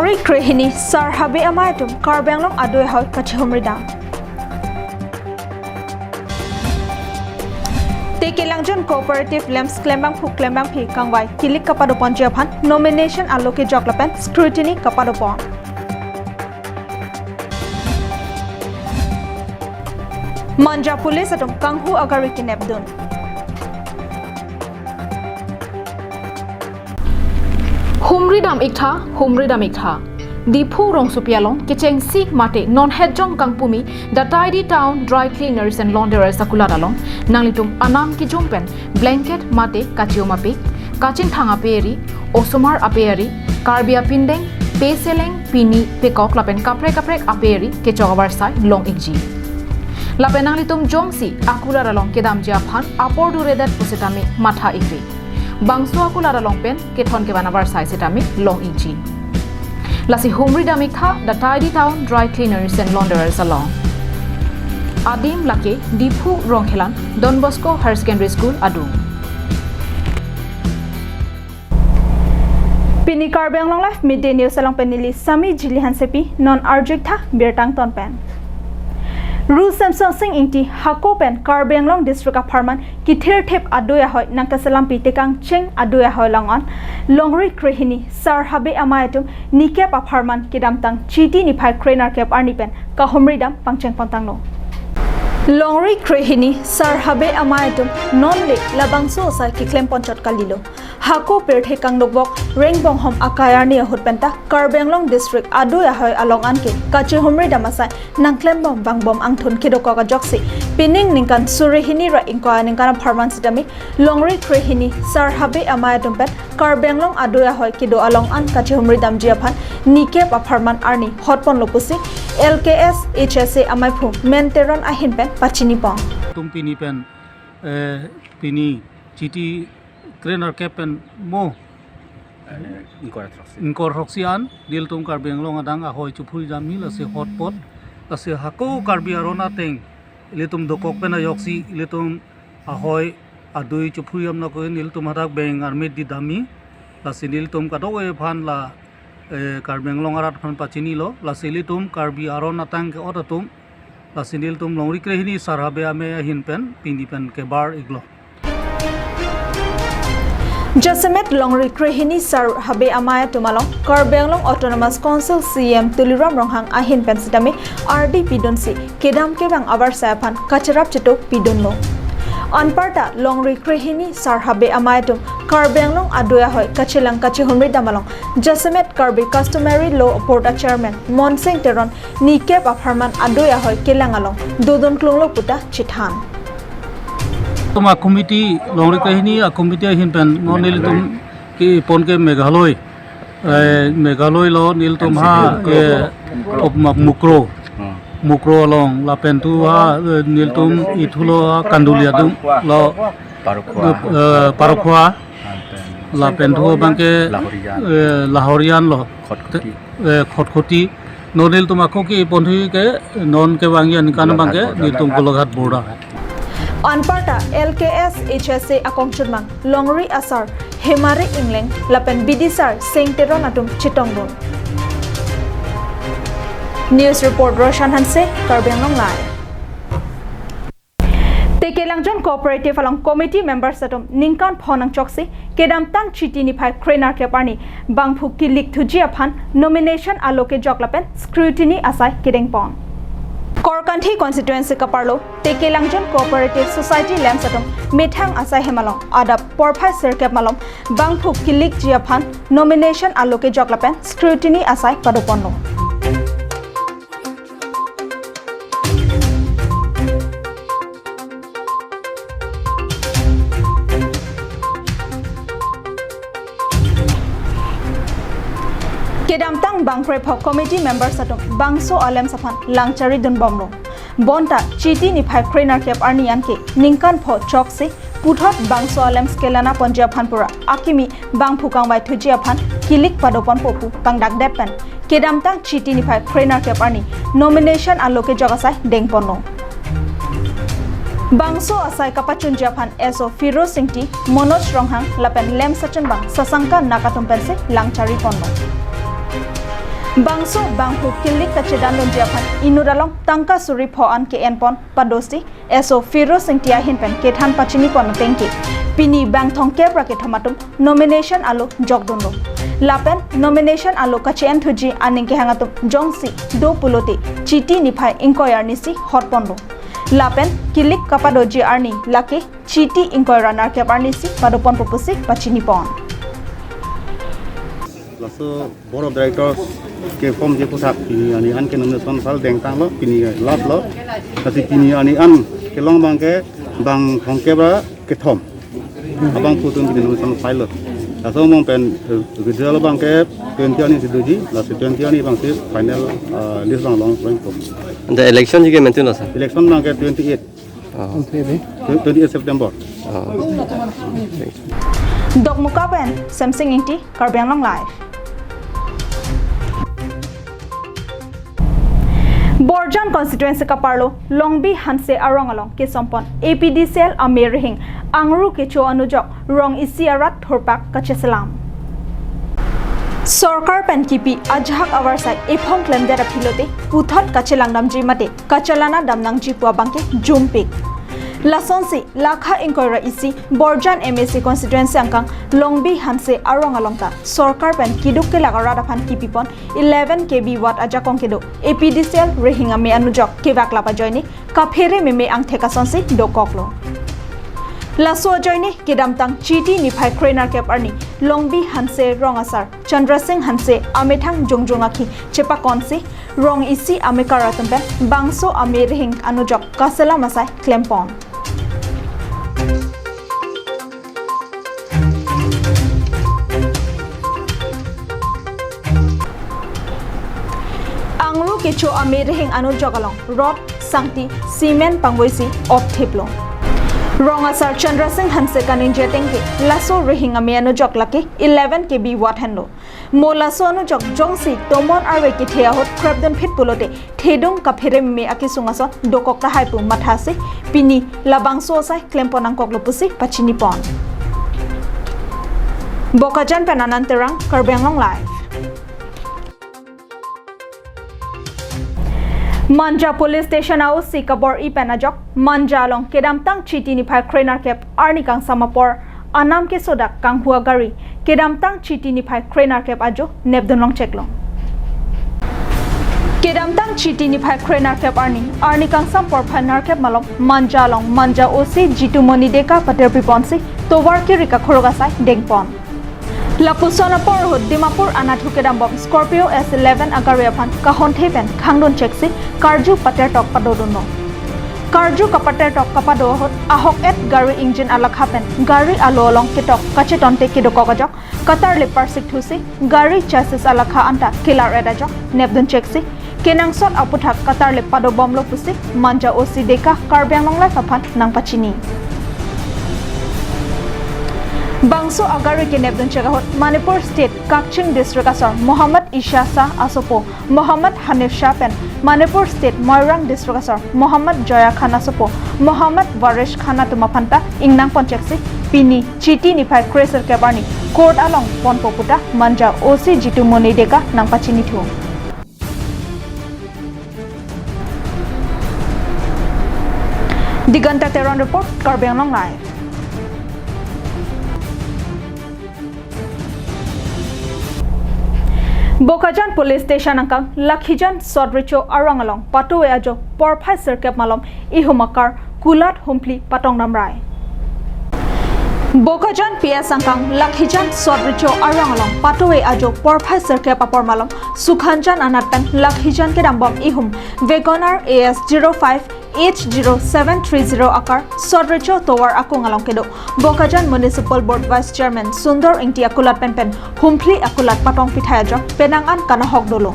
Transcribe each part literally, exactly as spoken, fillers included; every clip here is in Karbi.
Longri krehini Sar Habe Amei atum Karbi Anglong adui ahoi kachihumri dam. Tekelangjon Cooperative Lamps klembangphu klembangphi kangvai kilik kapadoponji aphan nomination alo kejok lapen scrutiny kapadopon. Manja Police atum kanghu agari kenepdun. Humri dam iktha, humri dam iktha. Diphu rongsopi along kechengsi mate non hetjong kangpumi The Tidy Town Dry Cleaners and Launderers akulat along nanglitum anam kijum pen blanket mate kachium apik, kachinthang ape-ri, osomar ape-ri, Karbi apindeng, peseleng, pini, pekok lapen kaprek kaprek ape-ri kechok avarsai long-ikji. Lapen nanglitum jongsi akulat along kedamji aphan apor duredet pusitame matha-ikri. Bangso akulat along pen kethon kevan avarsai sitame long-ikji. Lasi humri dam iktha The Tidy Town Dry Cleaners and Launderers along. Adim lake Diphu Rongkhelan Don Bosco Higher Secondary School adung. Pini Karbi Anglong Live Midday News along pen neli Sami Jili Hansepi, non arju iktha birta angton pen. Ru Semsonsing Ingti hako pen Karbi Anglong District apharman kithirthip adui ahoi nangkaselampi tekangcheng adui ahoi along an Longri krehini Sar Habe Amei atum nikep apharman kedamtang Chiti niphai krenerkep arni pen kahumri dam pangcheng pontanglo. Longri krehini Sar Habe Amei atum nonle labangso asai keklem ponchot kalilo. Hako pirthe kangnokvok Rengbonghom akai arni ahut penta Karbi Anglong District adui ahoi along anke kachihumri dam asai nangklembom vangbom angthun kedokok ajoksi pining ningkan suri hini ra ingkoi aningkan apharman sitame Longri krehini Sar Habe Amei atum pen Karbi Anglong adui ahoi kedo along an kachihumri damji aphan nikep apharman arni hotponlo pusi L K S H S A amaiphu Men Teron ahin pen pachinipon. Tum pini pen, eh, pini Chiti krenerkep pen mo Eh, ingkoi ra throksi. Ingkoi ra throksi an nelitum Karbi Anglong adang ahoi chophui damji lasi hotpot, lasi hako Karbi aron ateng ilitum dokok pen ajoksi ilitum ahoi adui chophui damnok, nelitum hadak beng armit di damji, lasi nelitum kadokave aphan la, eh, Karbi Anglong arat aphan pachinilo, lasi ilitum Karbi aron ateng ke-ot atum, lasi nelitum Longri krehini Sar Habe Amei ahin pen pini pen kebar-iklo. Jasemet Longri krehini Sar Habe Amei atum along Karbi Anglong Autonomous Council C E M Tuliram Ronghang ahin pen sitame ardi pidunsi kedam kevang avarsai aphan kacherap chetok pidunlo. Anparta Longri krehini Sar Habe Amei atum Karbi Anglong adui ahoi kachelang kachihumri dam along jasemet Karbi Customary Law Board a Chairman Monsing Teron nikep apharman adui ahoi kelang along dodun klunglo puta chethan. Tum a committee, Longri krehini a committee ahin pen non nelitum kepon ke Meghalaya. Eh, Meghalaya lo nelitum ha, eh, op ma Mukroh. Hmm. Mukroh along lapen thu ha, eh, nelitum ithulo ha Kanduli adung lo, Parokhowa. Eh, Parokhowa. Lapen thu abangke, Lahorijan. Eh, Lahorijan lo. Khatkhati. Eh, Khatkhati. Non nelitum ako kepon thu ke non kevangji aningkan abangke nelitum Golaghat border. Anparta L K S H S A akongchunmang Longri asar Hemari Ingleng lapen bidisar Sing Teron atum chetongdun. News report Roshan Hanse, Karbi Anglong Live. Tekelangjon Cooperative along committee members atum ningkan pho nangchoksi kedamtang Chiti niphai krenerkep arni bangphu kilik thuji aphan nomination alo kejok lapen scrutiny asai kedengpon. Korkanthi constituency kaparlo Tekelangjon Cooperative Society Lamps atum methang asai hem along adap porphai sirkep malom bangphu kilikji aphan nomination alo kejok lapen scrutiny asai padoponlo. Kedamtang bangkrepho committee members atum bangso a lamps aphan langchari dunbomlo. Bonta Chiti niphai krenerkep arni anke ningkan pho choksi puthot bangso a lamps kelana ponji aphan pura akimi bangphu kangvai thuji aphan kilik padoponpo pu pangdakdet pen kedamtang Chiti niphai krenerkep arni nomination alo kejok asai dengponlo. Bangso asai kapachunji aphan S O Firoz Ingti, Manoj Ronghang lapen lamps achunbang Sasangka Nak atum pensi langchari ponlo. Bangso bangphu kilik kachedan dunji aphan inut along tangka suri pho an ke-enpon padosi S O Firoz Ingti ahin pen kethan pachinipon ateng ke pini bang thomkep ra kethom atum nomination alo jokdunlo. Lapen nomination alo kache-en thuji aning kehang atum jongsi do pulote Chiti niphai ingkoi arni si hotponlo. Lapen kilik kapadoji arni lake Chiti ingkoi ra nerkep arni si padoponpo pusi pachinipon. Laso Board of Directors ke-formji aphuthak pini arni an ke nomination file dengtanglo, pini last lo. Lasi pini arni an kelong abang ke bang thomkep ra kethom abangphu atum pini nomination file lo. Laso angbong pen, eh, withdrawal abang ke twenty arni si doji, lasi twenty arni abang si final, ah, list abang long point ko. The election ji ke mention lo, sir? Election abang ke twenty-eight. Oh. Twenty-eight September. Oh. Thanks. Dokmoka pen Semsing Ingti, Karbi Anglong Live. Borjan constituency kaparlo Longbi Hanse arong along kesompon A P D C L ame rihing angru kecho anujok rong isi arat thurpak kacheselam. Sorkar pen kipi ajahak avarsai ephong klemdet aphi lote puthot kachelang damji mate kachelana dam nangji pu abang ke jumpik. Lasonsi lakha ingkoi ra isi Borjan M A C constituency angkang Longbi Hanse arong along ta sorkar pen kiduk kelak arat aphan kipipon eleven K V watt ajakong kedo A P D C L rihing ame anujok kevaklap ajoine kaphere meme angthek asonsi dokoklo. Laso ajoine kedamtang Chiti niphai kre nerkep arni Longbi Hanse rong asar Chandra Singh Hanse amethang jongjong akhi chepakonsi rong isi amekar atum pen bangso ame rihing anujok kaselam asai klempon. Angru kecho ame rihing anujok along rod, sangti, cement pangvoisi opthiplo. Rong asar Chandra Singh Hanse kaningje ateng ke laso rihing ame anujok lake eleven K V watt henlo. Mo laso anujok jongsi tomon arve kethe ahut krepdunphit pulote thedung kaphere meme akesung ason dokok tahai pu mathasi pini labangso asai klempon nangkoklo pusi pachinipon. Bokajan pen Anand Terang, Karbi Anglong Live. Manja Police Station a-O C kabor-i pen ajok Manja along kedamtang Chiti niphai kre nerkep arni kangsam apor anam kesodak kanghu agari kedamtang Chiti niphai kre nerkep ajo nepdun longcheklo. Kedamtang Chiti niphai kre nerkep arni, arni kangsam porphai nerkep malom Manja along Manja O C Jitumoni Deka paterpiponsi tovar kiri kakhorok asai dengpon. Lapuson apor ahut Dimapur anatthu kedambom Scorpio S eleven agari aphan kahonthe pen khangdun cheksi karju patertok padodunlo. Karju kapatertok kapado ahut ahok-et gari engine alakha pen gari alo along ketok kachetonte kedokok ajok katarlip parsik thusi gari chassis alakha anta kelar-et ajok nepdun cheksi kenangsot aphuthak katarlip padobomlo pusi Manja O C Deka Karbi Anglong Live aphan nangpachini. Bangso agari kenepdun chek ahut Manipur State Kakching District asor Mohammad Isha Shah asopo Mohammad Hanif Shah pen Manipur State Moirang District asor Mohammad Joya Khan asopo Mohammad Warish Khan atum aphanta ingnangpon cheksi pini Chiti niphai kre sirkep arni court along ponpo puta Manja O C Jitumoni Deka nangpachinithu. Diganta Teron report, Karbi Anglong Live. Bokajan Police Station angkang Lakhijan Sot Recho arong along patoe ajo porphai sirkep malom ihum akar kulat humphli patong damrai. Bokajan P S angkang Lakhijan Sot Recho arong along patoe ajo porphai sirkep apor malom Sukhanjan anat pen Lakhijan kedambom ihum Wagoner A S zero five H zero seven three zero akar Sot Recho tovar akung along kedo Bokajan Municipal Board Vice Chairman Sundor Ingti akulat pen pen humphli akulat patong pithai ajok penang an kanahok dolo.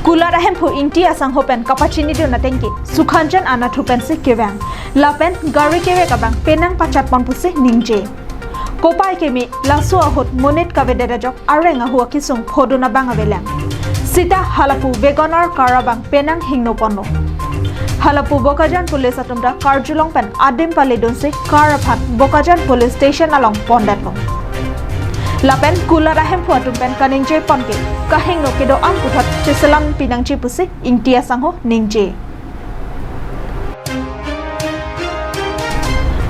Kulat ahemphu Ingti asangho pen kapachinidun ateng ke Sukhanjan anatthu pensi kevang. Lapen gari kevek abang penang pachatpon pusi ningje. Kopai keme laso ahut monit kavedet ajok areng ahu akesung phodun abang avelang. Sita halapu Wagoner car abang penang hingnoponlo. Halapu Bokajan police atum ta karjulong pen adim pale dunsi car aphan Bokajan police station along pondetlo. Lapen kulat ahemphu atum pen kaningje ponke kahingno kedo-an puthot cheselam pinangji pusi Ingti asangho ningje.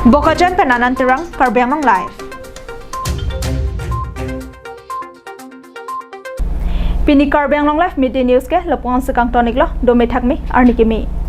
Bokajan pen Anand Terang, Karbi Anglong Live. Pini Karbi Anglong Live Midday News ke lapu-an si kangtoniklo, dome thakme, arni keme.